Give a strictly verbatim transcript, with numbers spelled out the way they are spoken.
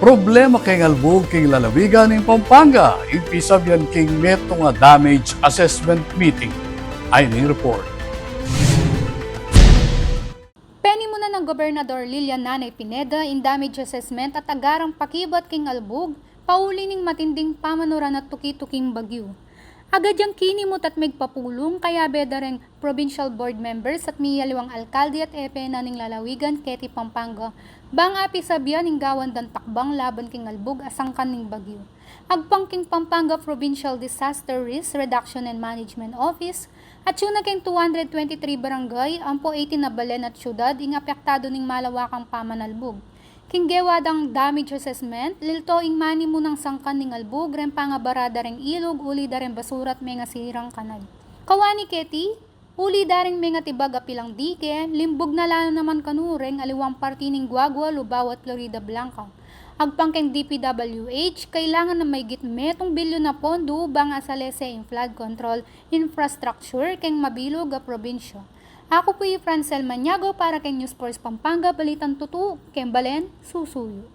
Problema keng albug keng lalawigan ning Pampanga, ing pisabian keng metung a damage assessment meeting. Ayni ing report. Penimunan nang Gobernador Lilian Nanay Pineda ing damage assessment at agarang pakibat keng albug, pauli ning matinding pamanuran at tuki-tuking bagyu. Agad yang kinimut at megpapulung kayabe da reng provincial board members at miyaliwang alkalde at epe na ning lalawigan keti Pampanga, bang apisabian ing gawan dang takbang laban keng albug a sangkan ning bagyu. Agpang keng Pampanga Provincial Disaster Risk Reduction and Management Office, atyu na keng two hundred twenty-three barangay, ampo eighteen na balen at syudad ing apektadu ning malawakang pamanalbug. Keng gewa dang damage assessment, lilto ing manimunang sangkan ning albug reng pangabara da reng ilug, uli da reng basura at mengasirang kanal. Kawani keti, uli da reng mengatibag a pilang dike, limbug na la naman kanu reng aliwang parti ning Guagua, Lubao at Floridablanca. Agpang keng D P W H, kailangan na maygit metung bilyun a pondu bang asalese ing flood control infrastructure keng mabilug a probinsya. Aku pu i Francel Maniago para keng News Force Pampanga, balitang tutu keng balen, susuyu.